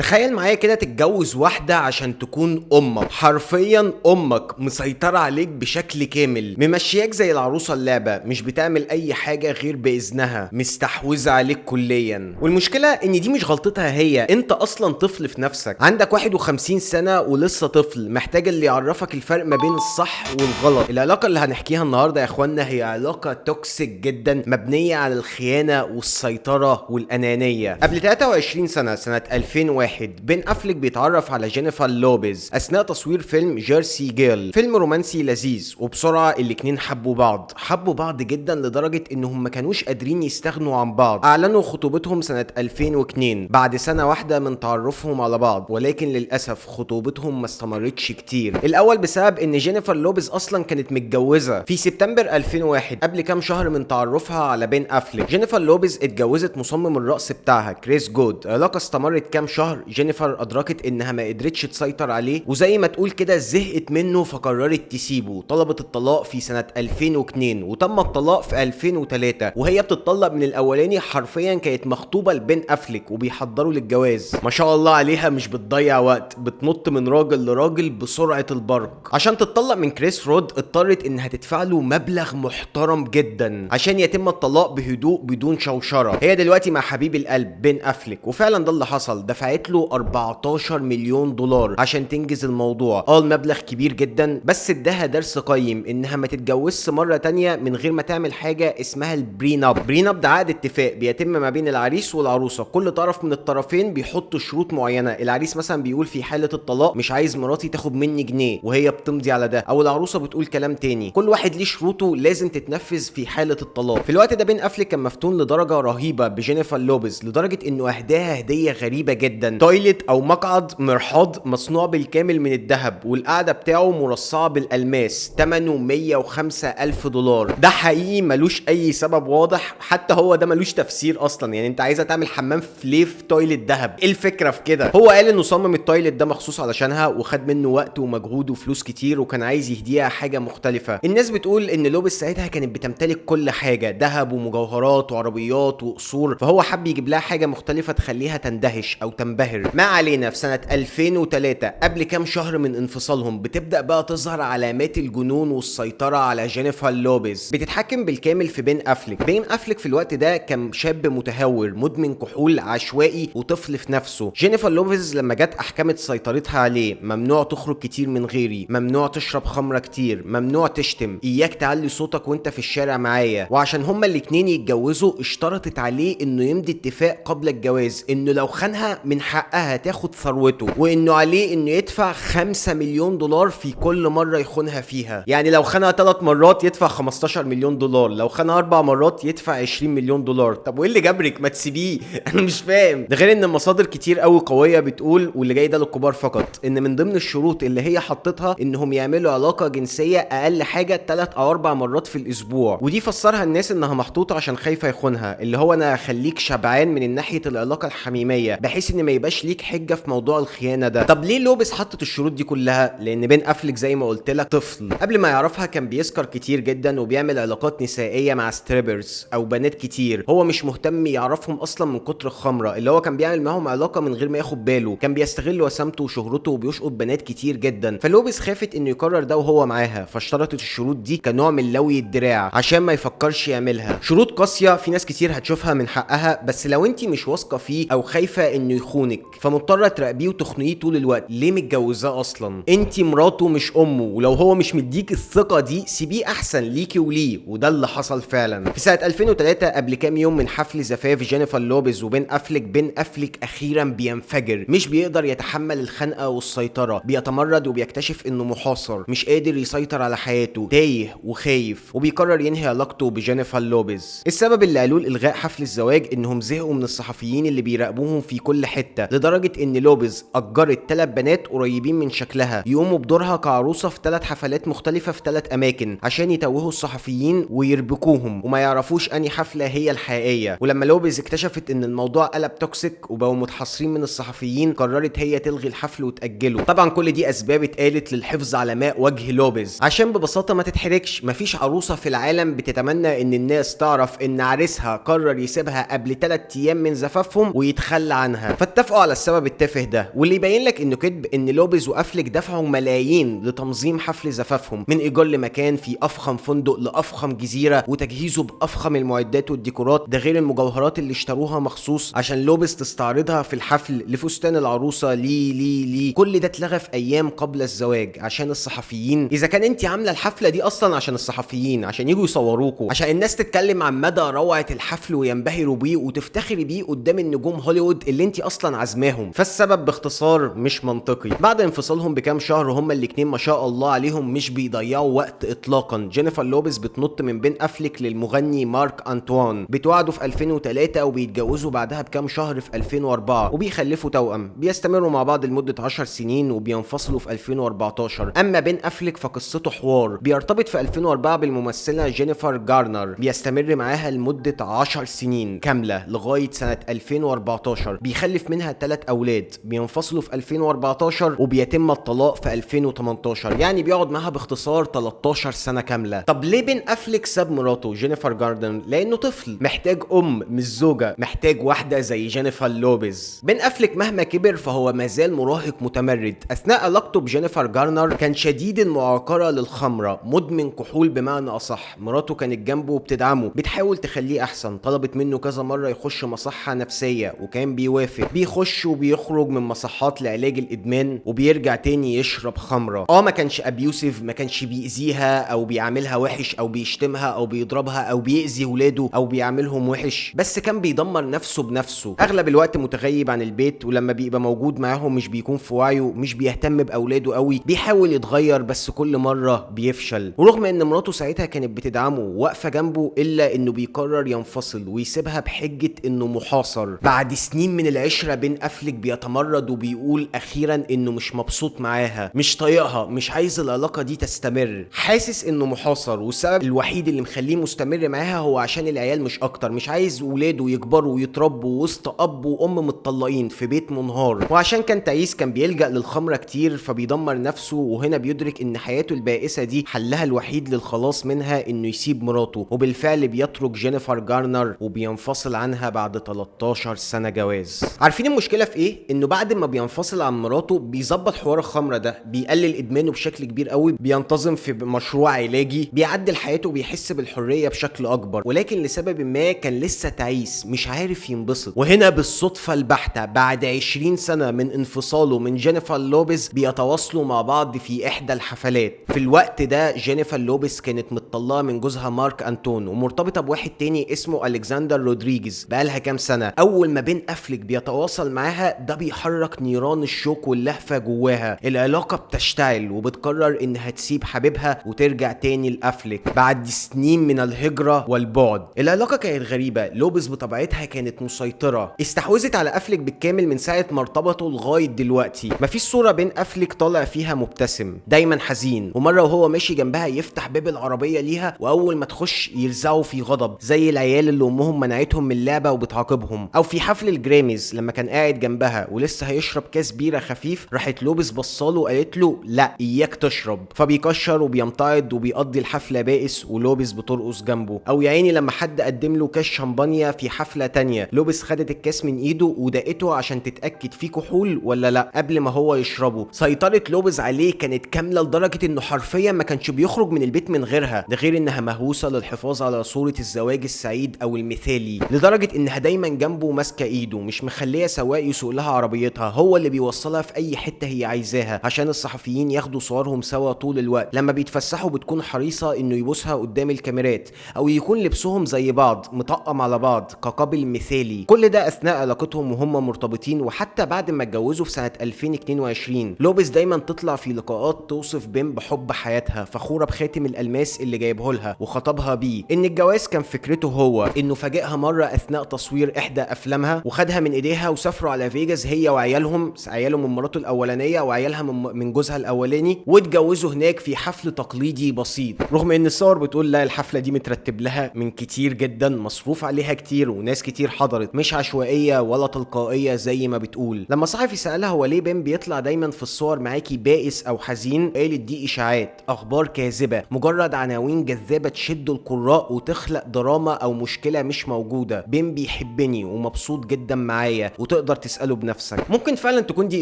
تخيل معايا كده تتجوز واحدة عشان تكون امك، حرفيا امك مسيطرة عليك بشكل كامل، ممشياك زي العروسة اللعبة، مش بتعمل اي حاجة غير باذنها، مستحوذة عليك كليا. والمشكلة ان دي مش غلطتها هي، انت اصلا طفل في نفسك، عندك 51 سنة ولسه طفل، محتاج اللي يعرفك الفرق ما بين الصح والغلط. العلاقة اللي هنحكيها النهاردة يا اخوانا هي علاقة toxic جدا، مبنية على الخيانة والسيطرة والأنانية. قبل 23 سنة، سنة 2001، بين افليك بيتعرف على جينيفر لوبيز اثناء تصوير فيلم Jersey Girl، فيلم رومانسي لذيذ، وبسرعة الاتنين حبوا بعض، حبوا بعض جدا لدرجة انهم ما كانوش قادرين يستغنوا عن بعض. اعلنوا خطوبتهم سنة 2002 بعد سنة واحدة من تعرفهم على بعض، ولكن للاسف خطوبتهم ما استمرتش كتير. الاول بسبب ان جينيفر لوبيز اصلا كانت متجوزة في سبتمبر 2001 قبل كام شهر من تعرفها على بين افليك. جينيفر لوبيز اتجوزت مصمم الرقص بتاعها كريس جود، علاقة استمرت كام شهر. جينيفر ادركت انها ما قدرتش تسيطر عليه، وزي ما تقول كده زهقت منه فقررت تسيبه. طلبت الطلاق في سنة 2002 وتم الطلاق في 2003، وهي بتطلق من الاولاني حرفيا كانت مخطوبة لبين افليك وبيحضروا للجواز. ما شاء الله عليها، مش بتضيع وقت، بتنط من راجل لراجل بسرعة البرق. عشان تتطلق من كريس رود اضطرت انها تدفع له مبلغ محترم جدا عشان يتم الطلاق بهدوء بدون شوشرة. هي دلوقتي مع حبيب القلب بين افليك، وفعلا ده اللي حصل، دفعت له 14 مليون دولار عشان تنجز الموضوع. المبلغ كبير جدا، بس اداها درس قيم انها ما تتجوزش مرة تانية من غير ما تعمل حاجة اسمها ال prenup. prenup ده عقد اتفاق بيتم ما بين العريس والعروسة، كل طرف من الطرفين بيحط شروط معينة. العريس مثلا بيقول في حالة الطلاق مش عايز مراتي تاخد مني جنيه، وهي بتمضي على ده، او العروسة بتقول كلام تاني. كل واحد ليه شروطه لازم تتنفذ في حالة الطلاق. في الوقت ده بين افليك كان مفتون لدرجة رهيبة بجينيفر لوبيز، لدرجة انه اهداها هدية غريبة جدا، toilet او مقعد مرحاض مصنوع بالكامل من الذهب، والقعدة بتاعه مرصعة بالالماس، ثمنه 105 الف دولار. ده حقيقي ملوش اي سبب واضح، حتى هو ده ملوش تفسير اصلا. يعني انت عايزة تعمل حمام في ليه في toilet ذهب؟ ايه الفكرة في كده؟ هو قال انه صمم ال toilet ده مخصوص علشانها، وخد منه وقت ومجهود وفلوس كتير، وكان عايز يهديها حاجة مختلفة. الناس بتقول ان لوبيز ساعتها كانت بتمتلك كل حاجة، ذهب ومجوهرات وعربيات وقصور، فهو حب يجيب لها حاجة مختلفة تخليها تندهش او تنبهر. ما علينا، في سنة 2003 قبل كام شهر من انفصالهم بتبدأ بقى تظهر علامات الجنون والسيطرة على جينيفر لوبيز، بتتحكم بالكامل في بين افليك. بين افليك في الوقت ده كان شاب متهور مدمن كحول عشوائي وطفل في نفسه. جينيفر لوبيز لما جت احكمت سيطرتها عليه، ممنوع تخرج كتير من غيري، ممنوع تشرب خمرة كتير، ممنوع تشتم، اياك تعلي صوتك وانت في الشارع معايا. وعشان هما الاتنين يتجوزوا اشترطت عليه انه يمضي اتفاق قبل الجواز انه لو خانها من حقها تاخد ثروته، وانه عليه انه يدفع 5 مليون دولار في كل مرة يخونها فيها. يعني لو خانها 3 مرات يدفع 15 مليون دولار، لو خانها 4 مرات يدفع 20 مليون دولار. طب وايه اللي جبرك ما تسيبيه؟ انا مش فاهم. ده غير ان مصادر كتير قوي قوية بتقول، واللي جاي ده للكبار فقط، ان من ضمن الشروط اللي هي حطتها انهم يعملوا علاقة جنسية اقل حاجة 3 او 4 مرات في الاسبوع. ودي فسرها الناس انها محطوطة عشان خايفة يخونها، اللي هو انا هخليك شبعان من ناحية العلاقة الحميمية بحيث ان ما يبقاش ليك حجة في موضوع الخيانة ده. طب ليه لوبيز حطت الشروط دي كلها؟ لان بين افليك زي ما قلت لك طفل، قبل ما يعرفها كان بيسكر كتير جدا وبيعمل علاقات نسائية مع strippers او بنات كتير، هو مش مهتم يعرفهم اصلا من كتر الخمرة، اللي هو كان بيعمل معاهم علاقة من غير ما ياخد باله، كان بيستغل وسامته وشهرته وبيشقط بنات كتير جدا. فلوبيز خافت انه يكرر ده وهو معاها، فاشترطت الشروط دي كنوع من لوي الدراع عشان ما يفكرش يعملها. شروط قاسية في ناس كتير هتشوفها من حقها، بس لو انت مش واثقة فيه او خايفة انه يخونك فمضطرة تراقبيه وتخنقيه طول الوقت، ليه متجوزاه اصلا؟ انت مراته مش امه، ولو هو مش مديك الثقة دي سيبيه احسن ليكي وليه. وده اللي حصل فعلا. في سنة 2003 قبل كام يوم من حفل زفاف جينيفر لوبيز وبين افليك، بين افليك اخيرا بينفجر، مش بيقدر يتحمل الخنقة والسيطرة، بيتمرد وبيكتشف انه محاصر، مش قادر يسيطر على حياته، تايه وخايف، وبيقرر ينهي علاقته بجينيفر لوبيز. السبب اللي قالوه لالغاء حفل الزواج انهم زهقوا من الصحفيين اللي بيراقبوهم في كل حتة، لدرجة ان لوبيز اجرت 3 بنات قريبين من شكلها يقوموا بدورها كعروسة في 3 حفلات مختلفة في 3 اماكن عشان يتوهوا الصحفيين ويربكوهم وما يعرفوش اني حفلة هي الحقيقية. ولما لوبيز اكتشفت ان الموضوع قلب toxic وبقوا متحصرين من الصحفيين، قررت هي تلغي الحفل وتأجله. طبعا كل دي اسباب اتقالت للحفظ على ماء وجه لوبيز عشان ببساطة ما تتحركش. مفيش عروسة في العالم بتتمنى ان الناس تعرف ان عريسها قرر يسيبها قبل 3 ايام من زفافهم ويتخلى عنها. فاتفقوا وافقوا على السبب التافه ده. واللي يبين لك انه كذب ان لوبيز وافلك دفعوا ملايين لتنظيم حفل زفافهم، من ايجار لمكان في افخم فندق لافخم جزيرة وتجهيزه بافخم المعدات والديكورات، ده غير المجوهرات اللي اشتروها مخصوص عشان لوبيز تستعرضها في الحفل، لفستان العروسة، لي لي لي كل ده اتلغى في ايام قبل الزواج عشان الصحفيين. اذا كان انت عامله الحفلة دي اصلا عشان الصحفيين، عشان يجوا يصوروكوا، عشان الناس تتكلم عن مدى روعه الحفل وينبهروا بيه وتفتخري بيه قدام النجوم هوليوود اللي انت اصلا عازماهم. فالسبب باختصار مش منطقي. بعد انفصالهم بكام شهر هما الاتنين ما شاء الله عليهم مش بيضيعوا وقت اطلاقا. جينيفر لوبيز بتنط من بين افليك للمغني مارك انطوان، بتوعدوا في 2003 وبيتجوزوا بعدها بكام شهر في 2004 وبيخلفوا توأم. بيستمروا مع بعض لمدة 10 سنين وبينفصلوا في 2014. اما بين افليك فقصته حوار، بيرتبط في 2004 بالممثلة جينيفر جارنر، بيستمر معاها لمدة 10 سنين كاملة لغاية سنة 2014، بيخلف منها 3 اولاد. بينفصلوا في 2014 وبيتم الطلاق في 2018، يعني بيقعد معاها باختصار 13 سنة كاملة. طب ليه بين افليك ساب مراته جينيفر جاردن؟ لانه طفل محتاج ام مش زوجة، محتاج واحدة زي جينيفر لوبيز. بين افليك مهما كبر فهو مازال مراهق متمرد. اثناء علاقته بجينيفر جارنر كان شديد المعاقرة للخمرة، مدمن كحول بمعنى اصح. مراته كانت جنبه وبتدعمه، بتحاول تخليه احسن، طلبت منه كذا مرة يخش مصحة نفسية وكان بيوافق، بيخش وبيخرج من مصحات لعلاج الادمان وبيرجع تاني يشرب خمرة. ما كانش abusive، ما كانش بيأذيها او بيعاملها وحش او بيشتمها او بيضربها او بيأذي ولاده او بيعاملهم وحش، بس كان بيدمر نفسه بنفسه. اغلب الوقت متغيب عن البيت، ولما بيبقى موجود معاهم مش بيكون في وعيه، مش بيهتم باولاده قوي، بيحاول يتغير بس كل مرة بيفشل. ورغم ان مراته ساعتها كانت بتدعمه وواقفه جنبه، الا انه بيقرر ينفصل ويسيبها بحجة انه محاصر. بعد سنين من العشرة بين افلك بيتمرد وبيقول اخيرا انه مش مبسوط معاها، مش طايقها، مش عايز العلاقة دي تستمر، حاسس انه محاصر، والسبب الوحيد اللي مخليه مستمر معاها هو عشان العيال مش اكتر، مش عايز ولاده يكبروا ويتربوا وسط اب وام متطلقين في بيت منهار. وعشان كان تعيس كان بيلجأ للخمره كتير فبيدمر نفسه، وهنا بيدرك ان حياته البائسة دي حلها الوحيد للخلاص منها انه يسيب مراته، وبالفعل بيترك جينيفر جارنر وبينفصل عنها بعد 13 سنة جواز. عارفين المشكلة في ايه؟ انه بعد ما بينفصل عن مراته بيظبط حوار الخمرة ده، بيقلل ادمانه بشكل كبير قوي، بينتظم في مشروع علاجي، بيعدل حياته وبيحس بالحرية بشكل اكبر، ولكن لسبب ما كان لسه تعيس مش عارف ينبسط. وهنا بالصدفة البحتة بعد 20 سنة من انفصاله من جينيفر لوبيز بيتواصلوا مع بعض في احدى الحفلات. في الوقت ده جينيفر لوبيز كانت متطلقه من جوزها مارك انتون ومرتبطة بواحد تاني اسمه الكسندر رودريجيز بقالها كام سنة. اول ما بين افلك بيتواصل معاها ده بيحرك نيران الشوك واللهفه جواها، العلاقة بتشتعل وبتقرر انها تسيب حبيبها وترجع تاني لافلك بعد سنين من الهجرة والبعد. العلاقة كانت غريبة، لوبيز بطبيعتها كانت مسيطرة، استحوذت على افلك بالكامل من ساعة ما ارتبطوا لغاية دلوقتي. مفيش صوره بين افلك طالع فيها مبتسم، دايما حزين، ومرة وهو ماشي جنبها يفتح باب العربية ليها واول ما تخش يرزعوا في غضب زي العيال اللي امهم منعتهم من اللعبة وبتعاقبهم. او في حفل الجراميز لما كان قاعد جنبها ولسه هيشرب كاس بيره خفيف، راحت لوبيز بصاله وقالت له لا اياك تشرب، فبيكشر وبيمتعض وبيقضي الحفلة بائس ولوبيز بترقص جنبه. او يا عيني لما حد قدم له كاس شمبانيا في حفلة تانية، لوبيز خدت الكاس من ايده ودقته عشان تتاكد فيه كحول ولا لا قبل ما هو يشربه. سيطرة لوبيز عليه كانت كاملة لدرجة انه حرفيا ما كانش بيخرج من البيت من غيرها، ده غير انها مهووسه للحفاظ على صوره الزواج السعيد او المثالي، لدرجة انها دايما جنبه ماسكه ايده، مش مخليه سواق يسوق لها عربيتها، هو اللي بيوصلها في اي حتة هي عايزاها عشان الصحفيين ياخدوا صورهم سوا طول الوقت. لما بيتفسحوا بتكون حريصة انه يبوسها قدام الكاميرات او يكون لبسهم زي بعض مطقم على بعض ك couple مثالي. كل ده اثناء علاقتهم وهم مرتبطين، وحتى بعد ما اتجوزوا في سنة 2022 لوبيز دايما تطلع في لقاءات توصف بين بحب حياتها، فخورة بخاتم الالماس اللي جايبه لها وخطبها بيه. ان الجواز كان فكرته هو، انه فاجئها مرة اثناء تصوير احدى افلامها وخدها من ايديها وسافروا على فيجاس هي وعيالهم، عياله من مراته الاولانية وعيالها من جوزها الاولاني، واتجوزوا هناك في حفل تقليدي بسيط. رغم ان الصور بتقول لا الحفلة دي مترتب لها من كتير جدا، مصروف عليها كتير وناس كتير حضرت، مش عشوائية ولا تلقائية زي ما بتقول. لما صحفي سالها هو ليه بين بيطلع دايما في الصور معاكي بائس او حزين، قالت دي اشاعات، اخبار كاذبة، مجرد عناوين جذابة تشد القراء وتخلق دراما او مشكلة مش موجودة. بين بيحبني ومبسوط جدا معايا، وتقدر وتقدر تساله بنفسك. ممكن فعلا تكون دي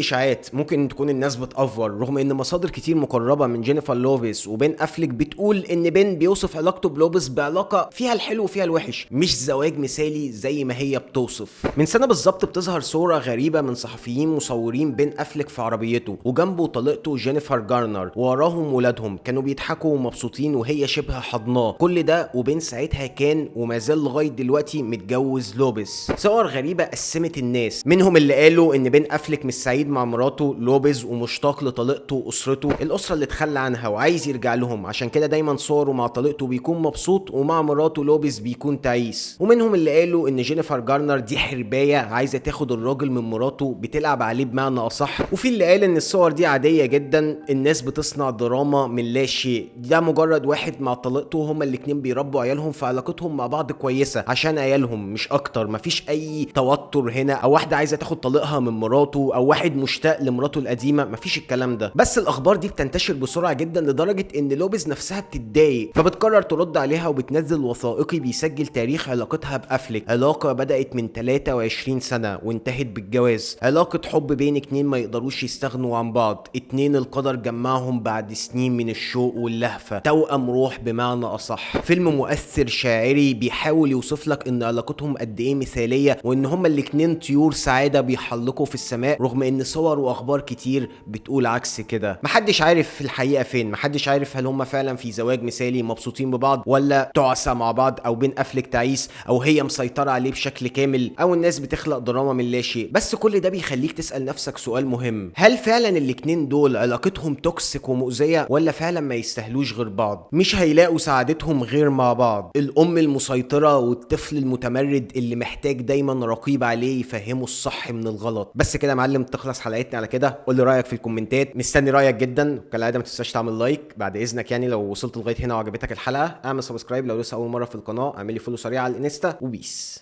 اشاعات، ممكن تكون الناس بتأفور، رغم ان مصادر كتير مقربة من جينيفر لوبيز وبين افليك بتقول ان بين بيوصف علاقته بلوبيز بعلاقة فيها الحلو وفيها الوحش، مش زواج مثالي زي ما هي بتوصف. من سنة بالظبط بتظهر صوره غريبة من صحفيين مصورين بين افليك في عربيته وجنبه طليقته جينيفر جارنر، ووراهم ولادهم، كانوا بيضحكوا ومبسوطين وهي شبه حضناه. كل ده وبين ساعتها كان وما زال لغاية دلوقتي متجوز لوبيز. صور غريبة قسمت الناس، منهم اللي قالوا ان بين افليك مش سعيد مع مراته لوبيز ومشتاق لطليقته واسرته، الاسرة اللي اتخلى عنها وعايز يرجع لهم، عشان كده دايما صوره مع طليقته بيكون مبسوط ومع مراته لوبيز بيكون تعيس. ومنهم اللي قالوا ان جينيفر جارنر دي حربايه عايزه تاخد الراجل من مراته، بتلعب عليه بمعنى اصح. وفي اللي قال ان الصور دي عادية جدا، الناس بتصنع دراما من لا شيء، ده مجرد واحد مع طليقته هما الاتنين بيربوا عيالهم فعلاقتهم مع بعض كويسة عشان عيالهم مش اكتر، مفيش اي توتر هنا، او واحدة عايزه تاخد طليقها من مراته، او واحد مشتاق لمراته القديمة، مفيش الكلام ده. بس الاخبار دي بتنتشر بسرعة جدا لدرجة ان لوبيز نفسها بتتضايق، فبتقرر ترد عليها وبتنزل وثائقي بيسجل تاريخ علاقتها بافليك، علاقة بدات من 23 سنة وانتهت بالجواز، علاقة حب بين اتنين ما يقدروش يستغنوا عن بعض، اتنين القدر جمعهم بعد سنين من الشوق واللهفه، توأم روح بمعنى اصح. فيلم مؤثر شاعري بيحاول يوصف لك ان علاقتهم قد ايه مثاليه، وان هما الاتنين طيور سعادة بيحلقوا في السماء، رغم ان صور واخبار كتير بتقول عكس كده. محدش عارف الحقيقة فين، محدش عارف هل هما فعلا في زواج مثالي مبسوطين ببعض، ولا تعسى مع بعض، او بين افلك تعيس، او هي مسيطرة عليه بشكل كامل، او الناس بتخلق دراما من لا شيء. بس كل ده بيخليك تسال نفسك سؤال مهم: هل فعلا الاتنين دول علاقتهم toxic ومؤذية، ولا فعلا ما يستاهلوش غير بعض، مش هيلاقوا سعادتهم غير مع بعض؟ الام المسيطرة والطفل المتمرد اللي محتاج دايما رقيب عليه يفهمه الصح من الغلط. بس كده يا معلم تخلص حلقتنا على كده. قول لي رايك في الكومنتات، مستني رايك جدا. وكالعادة ما تنساش تعمل like بعد اذنك، يعني لو وصلت لغاية هنا وعجبتك الحلقة اعمل subscribe لو لسه اول مرة في القناة، اعمل لي follow سريع على الانستا، و peace.